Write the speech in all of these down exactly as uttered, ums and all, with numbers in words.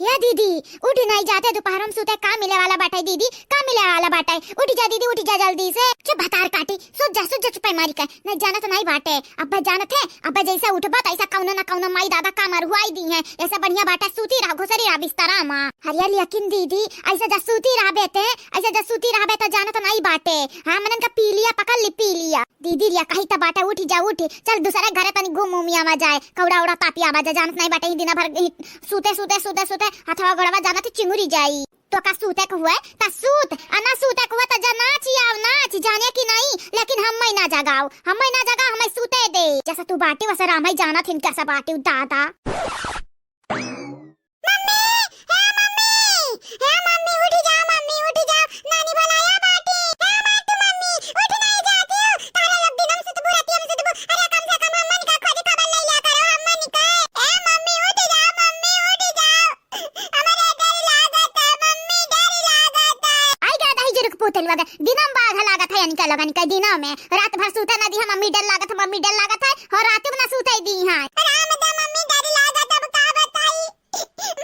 या दीदी, उठ नाई जाते, दुपहर में सूते का मिले वाला बाटे दीदी, का मिले वाला बाटे? उठ जा दीदी, उठ जा जल्दी से। चुप भतार काटी, सुत जा, सुत जा, चुप्पे मारी के। नहीं जानत नाई बाटे, अब्बे जानत है, अब्बे जैसे उठबा तैसा कौनो ना कौनो माई दादा का मरहुआई दी है। ऐसे बढ़िया बाटे सूती रहा, घुसरी रहा बिस्तरा मा। हरिया लेकिन दीदी, ऐसे जब सूती रहबे ते, ऐसे जब सूती रहबे तो जानत नाई बाटे। हाँ, मनन का पीलिया पकड़ ली, पीलिया। दीदी रिया कही त बाटे, उठ जा, उठ, चल दूसरे घरे तनी घूम उम आवा जाए, कौड़ा उड़ा तापी आवा जाए, जानत नाई बाटे ही दिना भर ही सूते, सूते, सूते, सूते, हथवा गोड़वा जानत ही चिंगुरी जाई। तो का सूते के हुए त सूत, आ ना सूते के हुए त जा नाच आव, नाच, जाने की नहीं, लेकिन हम्मे ना जगाओ, हम्मे ना जगाओ, हम्मे सूते दे। जैसा तू बाटी वैसा राम ही जानत हिन कैसा बाटी दादा। मम्मी, हे मम्मी, हे मम्मी, उठ जा मम्मी, उठ जा, नानी बुलाया बाटी। हे मत मम्मी, उठ नहीं जाती हो, तारे लोग दिनम सुतबू, रतियम सुतबू, अरे कम से कम हमन का खोज खबर ले लिया करो, हमन का। हे मम्मी, उठ जा मम्मी, उठ जा, हमारे डर लागत है मम्मी, डर लागत है। आई गा दही जुरुक पूतल वगैरह, दिनम बाघ लागत है इनका लोगन के दिनों में, रात भर सूते ना दी है मम्मी, डर लागत है मम्मी, डर लागत है, और रात में ना सूते दी है। राम दा मम्मी, डर लागत, अब का बताई।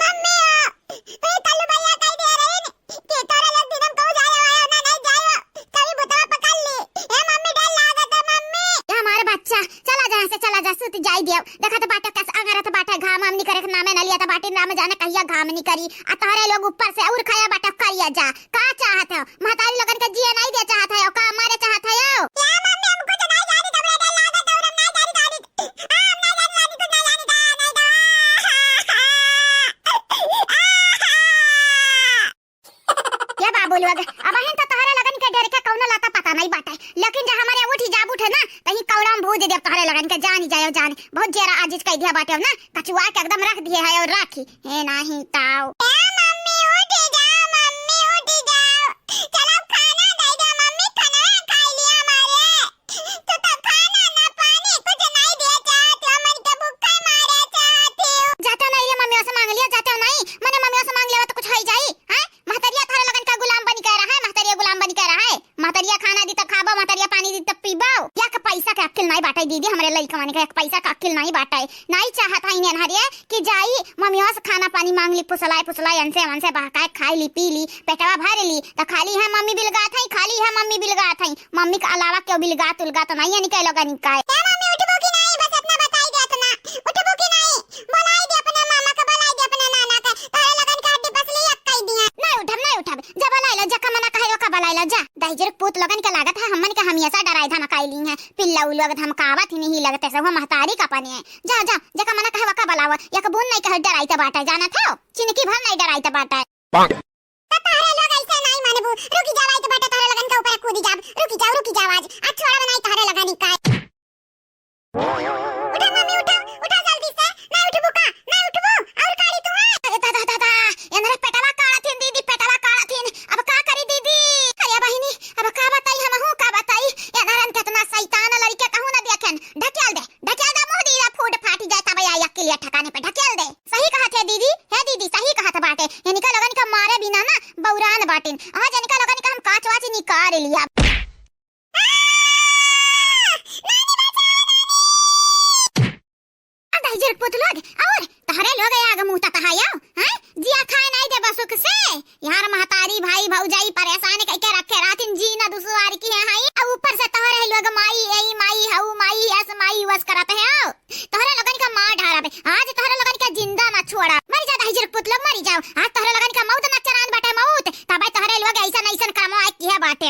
मम्मी हो, ए कल्लू भैया कह दे रहे न कि तोरे लोग दिनम कहूँ जाए वाला ना, नहीं जाए, कभी भूतवा पकड़ ली। ए मम्मी, डर लागत है मम्मी। ए हमारे बच्चा, चला जा यहाँ से, चला जा, सुत जाई दियो। देखा तो बाटे कैसे अंगरत बाटे, घाम हम निकरे के नामे न लिया तो बाटे, नाम जाने कहिया घाम निकरी। आ तोहरे लोग ऊपर से उर खाया बाटे करिया जा। का चाहत हो? महतारी लोगन के जिए नहीं दे चाहत है, का मारे चाहत है? या मम्मी, हम कुछ नहीं जानी, हमरा डर लागत है, हम नहीं जानी, जानी। आ, हम नहीं जानी, जानी, कुछ नहीं जानी, जा, नहीं जा। ये बाबू लोग, अबहिन तो तोहरे लगन के डर के कौनो लाता पता नहीं बाटे, लेकिन जब हमारे उठ जाब उठे ना, तहीं कौड़ा में भूज देब तोहरे लगन के, जानी जायो जान। बहुत जेरा आजिज कह दिया बाटे ना, कचुआ के एकदम रख दिए है और राखी। हे नाही ताऊ। ए मम्मी, उठ जा, मम्मी, उठ जा। चलो खाना दे दो, मम्मी, खाना खा लिया हमारे। तू तो खाना ना पानी कुछ नहीं दिया चाहत हो, मन के भूखे मारे चाहत हो। जाते नहीं रे, मम्मी से मांग लिया, जाते नहीं। मने मम्मी से मांग लिया तो कुछ हो ही जाई, हैं? महतरिया थारे लगन का गुलाम बनी कह रहा है, महतरिया गुलाम बनी कह रहा है। महतरिया खाना दी तो खाबो, महतरिया पानी दी तो पीबो। या के पैसा के अक्किल नहीं बाटे दीदी, हमरे लइकवन के एक पैसा के अक्किल नहीं बाटे। नहीं चाहत है इन्हें हरिये कि जाई मम्मियों से खाना पानी मांग ली, फुसलाए फुसलाए, अनसे वनसे बहकाए, खाई ली, पी ली, पेटवा भर ली, तो खाली है मम्मी बिलगात है, खाली है मम्मी बिलगात है। मम्मी के अलावा केहू बिलगात उलगात नहीं है, निकल लोगन का। ए मम्मी, उठबू कि नहीं? बस इतना बताई दे, इतना। उठबू कि नहीं? बोलाई दे अपने मामा के, बोलाई दे अपने नाना के। तोरे लगन के हड्डी पसली एक कई दिया। नहीं उठब, नहीं उठब। जा बोलाई लो, जा कमना कहे ओका बोलाई लो, जा। दहिजर पूत लोगन के लागत है, हमन के हमेशा डराई धमकाई ली है। पिल्ला उ लोग धमकावत ही नहीं लगते से, वो महतारी का पने है। जा, जा, जा कमना कहे ओका बोलावा। एक बूंद नहीं कहे डराई ते बाटे, जानत हो? चिनकी भर नहीं डराई ते बाटे। तो तोहरे लोग ऐसे नाई मानबू। रुकी जाओ, आई तो बेटा तोहरे लगन के ऊपर कूदी जाब। रुकी जाओ, रुकी जाओ, आज, आज छोड़ब नाई तोहरे लगन का। उठा मम्मी, उठा, उठा जल्दी से। ना उठबू का? ना उठबू? और काढ़ी तू है? अरे दादा, दादा, एनरे पेटवा काढ़त हिन दीदी, पेटवा काढ़त हिन। अब का करी दीदी? अरे बहिनी, अब का बताई हमहू, का बताई? एनरन केतना शैतान लड़के कहूँ ना देखेन। ढकेल दे, ढकेल दे मुँह दीदा फूट फाटी जाए, तब आई अकेलिया ठिकाने पे ढकेल दे। सही कहत है दीदी, हे दीदी, सही कहत बाटे। इनका लोगन का मारे बिना ना बौरान बाटिन। आज इनका लोगन का हम काच वाच निकाल लिया। आ, नानी बचाओ, नानी। आ दहिजर पुत लोग, और तहरे लोग आग मुँह ततहायो, हैं? जिया खाए नहीं देबो सुख से। यार महतारी भाई भौजाई परेशान कइके रखे रहतिन, जीना दुसवार की है, हैं? अब ऊपर से तोहरे लोग माई, एई माई, हऊ माई, अस माई, वस करत है। तोहरे लोगन का मार ढारब, आज तोहरे लोगन का जिंदा मत छोड़ा। मरी जा दहिजर पुत लोग, मरी जाओ। आज तोहरे लोगन का मौत नचरान बाटे, मौत। तबे तोहरे लोग ऐसन ऐसन करमो आए किहे बाटे।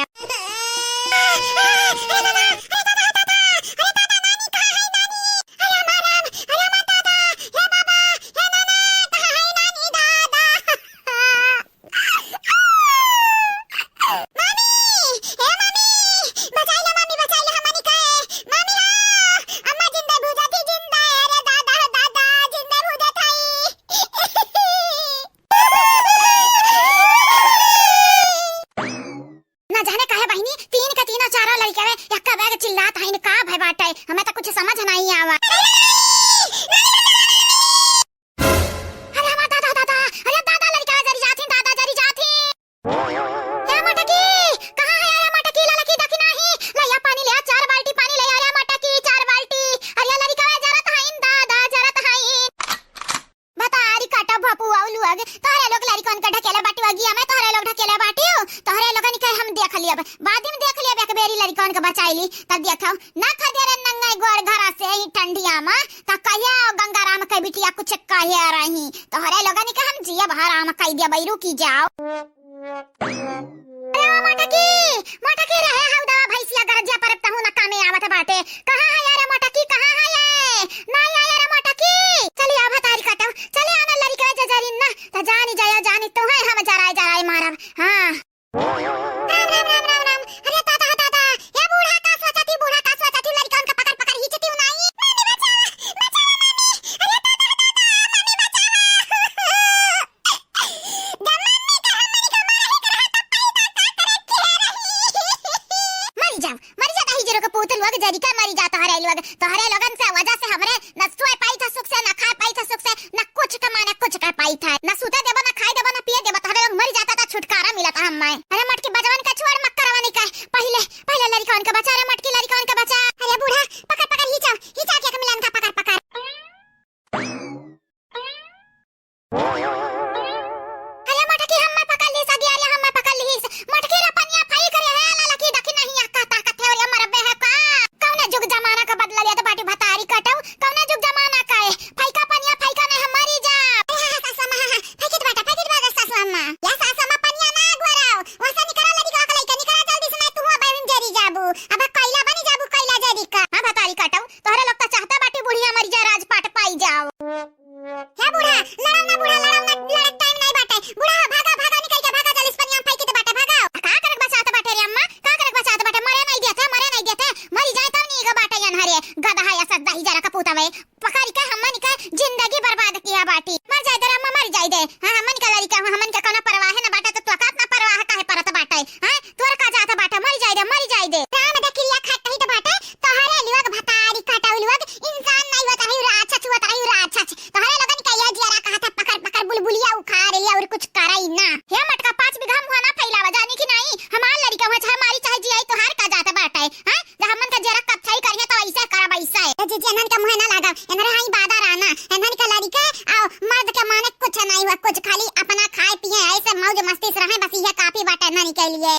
अरे हमार राम, अरे हमार दादा, हे बाबा, हे नाना, कहाँ है नानी दादा? मामी, हे मामी, बचाई लो मामी, बचाई लो हमनी का, हे मामी हो, अम्मा जिंदा भूजा थी, जिंदा, अरे दादा, दादा, जिंदा भूजा थाई। तोहरे लोग लड़िकन के ढकेले बाटिउ अगिया में, तोहरे लोग ढकेले बाटिउ, तोहरे लोगन के हम देख लियब, बाद में देख लियब, एक बेरी लड़िकन के बचाई ली, तब देखो ना खदेरे नंगे गोड़ घरा से ही ठंडिया में, त कहिया गंगाराम के बिटिया कुछ कहे रही, तोहरे लोगन के हम जियब हराम कई देबै, रुकी जाओ। अरे ओ मोटकी, मोटकी रहे हौ दवा भैंसिया गरजिया पर तहु न कामे आवत बाटे। कहाँ है यारे मोटकी, कहाँ है ये? नहीं आया रे मोटकी। चली आ भतारी काटो, चली आ ना लड़िका जे जरिन ना, त जानी जायो जानी तोहे हम जराए जराए मारब। हाँ। राम, राम, राम, राम, राम। अरे दादा, दादा, ये बूढ़ा का सोचती, बूढ़ा का सोचती, लड़िकन का पकड़, पकड़ खींचती हूँ नाई। मम्मी बचावा, बचावा मम्मी। अरे दादा, दादा, मम्मी बचावा। जब मम्मी का हमनी का मारे के रहा, तब पैदा का करे के रही। मरी जाओ, मरी जा, दही जरो के पूत लोग, जरी का मरी जा तोहरे लोग। तोहरे लोगन से वजह से हमरे न सोए पाई था सुख से, न खाए पाई था सुख से, न कुछ कमाने कुछ कर पाई था, न सूते देबो, न खाए देबो, न पिए देबो, तोहरे लोग मरी जाता था, छुटकारा मिला था हमें। अरे मटकी बजवन का छोड़, मक्करवा नहीं कहे, पहले, पहले लड़िकन के बचा, अरे मटकी लड़िकन के बचा। अरे बूढ़ा, पकड़, पकड़, हिचाओ, हिचाओ के एक मिलन का पकड़, पकड़। अरे मटकी हम्मे पकड़ लीस, अगियारे हम्मे पकड़ लीस। मटकी रे पनिया फैक रे है, ललकी देखी नहीं आ कहता कथे रे मरबे है का? कौने जुग जमाना का बदला लिया तो बाटी भतारी कटऊ, कौने जुग जमाना का है? फैका पनिया फैका नहीं हम मरी जा। ए, सासू अम्मा, फेंकित बाटा, फेंकित बाटा सासू अम्मा। या सासू अम्मा पनिया ना गुराओ, वैसे निकरा लड़ी का लइका निकरा जल्दी से, नहीं तू बहन जरी जाबू। अब कोयला बनी जाबू, कोयला जरी का। हाँ भतारी कटऊ, तोहरे लोग तो चाहता बाटी बुढ़िया मरी जा, राजपाट पाई जाओ। हे बूढ़ा, लड़ाओ ना बूढ़ा, लड़ाओ ना, लड़त टाइम नहीं बाटे। बूढ़ा, भागा, भागा, निकल के भागा, जल्दी से पनिया में फेंकी तो बाटे, भागाओ। आ, का करक बचात बाटे रे अम्मा? का करक बचात बाटे? मरे नहीं देते, मरे नहीं देते। मरी जाए तब नीक बाटे, अनहरे गदहा या सद्दा ही जरा कपूत हवे। पकड़ के हमन के जिंदगी बर्बाद किया बाटी। मर जाए दे रे अम्मा, मर जाए दे। हाँ, हमन के लड़िका हो, हमन के कोनो परवाह ना बाटे, तो तोका इतना परवाह काहे परत बाटे? हाँ, तोर का जात बाटे, मर जाए दे, मर जाए दे। राम दे किरिया खात कही तो बाटे, तोहरे लोग भतारी काटऊ लोग, इंसान नहीं होत रही, राक्षस होत रही, राक्षस। तोहरे लोगन के ये जियरा कहा था, पकड़, पकड़ बुलबुलिया उखाड़ लिया और कुछ करई ना। हे मटका, पाँच बीघा मुहा ना फैलावा, जानी कि नहीं? हमार लड़िका हुआ, चाहे मारी, चाहे जियाई, तोहार का जात बाटे, हैं? जब हमन का जियरा कत्थई करिहे, तो ऐसे करब, ऐसे। ए जीजी, एनहन के मुहे ना लगाओ, एनहरे हाई बादा रहना, एनहन के लड़िका, आओ, मर्द के माने कुछ नहीं हुआ, कुछ खाली अपना खाए पिए, ऐसे मौज मस्ती से रहे, बस ये काफी बाटे एनहन के लिए।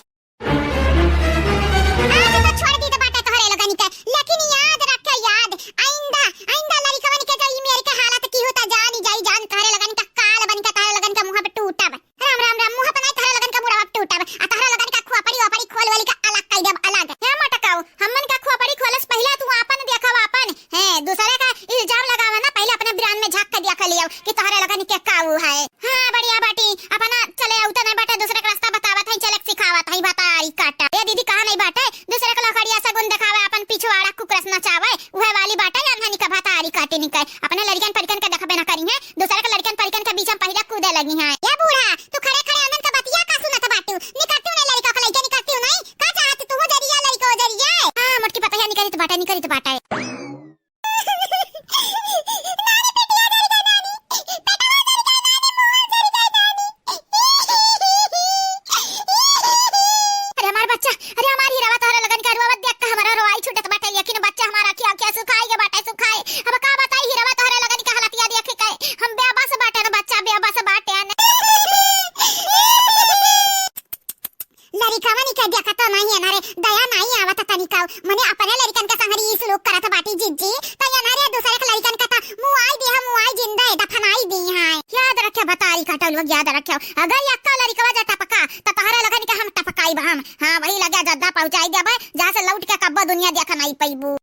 आज तो छोड़ दी तो बाटे तोहरे लोगन के, लेकिन याद रखे याद, आइंदा, आइंदा लड़िकवन के जो ई मेर के हालत की होता जानी जाई जान, तोहरे लोगन का काल बन के तोहरे लोगन के मुंह पे टूटब। राम, राम, राम, मुंह पे नहीं तोहरे लोगन के मुड़वा पे टूटब। आ तोहरे लोगन का खोपड़ी ओपड़ी खोल वोली का अलग कई देब, अलग। हे मटकाऊ, हमन का खोपड़ी खोलस पहले तू आपन देखब आपन। हैं, दूसरे का इल्जाम लगावा ना, पहले अपने बिरान में झांक के देख लियो कि तोहरे लोगन के काऊ है। हाँ, बढ़िया बाटी, अपना चले आउते नहीं बाटे, दूसरे का रास्ता बतावत है, चले सिखावत है, भतारी काटा। ए दीदी, कहा नहीं बाटे, दूसरे का लकड़िया सगुन देखावे, अपन पिछवाड़ा कुकरस नचावे, उहे वाली बाटे, अनहनी का भतारी काटे निकल। अपने लड़िकन परिकन के देखबे ना करी है, दूसरे के लड़िकन परिकन के बीच में पहले कूदे लगी है। ए बूढ़ा, तू खड़े खड़े अनहन का बतिया का सुनत बाटू? निकरतू नहीं लड़िका के लइके निकरतू नहीं? का चाहत तू जरिया लड़िका जरिया? हाँ, मोटकी पतैया निकरित बाटे, निकरित बाटे। नानी, पेटिया जरि गई नानी, पेटवा जरि गई नानी, मुंह जरि गई नानी। अरे हमार बच्चा, अरे हमार हीरावा, तोहरे लोगन के रोवत देख के हमारा रोवाई छूटत बाटे, लेकिन बच्चा हमारा अखिया, अखिया सुखाई के बाटे, सुखाई। अब का बताई हीरावा, तोहरे लोगन के हालतिया देख के हम बेबस बाटे न बच्चा, बेबस बाटे न। लड़िकवन के देखत तो नहीं है ना रे, दया नहीं आवत तनिका। मने अपने लड़िकन के संगरी ई सुलूक करत बाटी जिज्जी, तो ये ना रे दूसरे के लड़िकन का तो मुआई दी है, मुआई जिंदा है, दफनाई दी है। याद रखे भतारी काटो लोग, याद रखे, अगर यक्का लड़िकवा जा टपका, तो तोहरे लोगन के हम टपकाई हम। हाँ, वही लगे जद्दा पहुँचाई देबे, जहाँ से लौट के कब्बो दुनिया देख नहीं पैबू।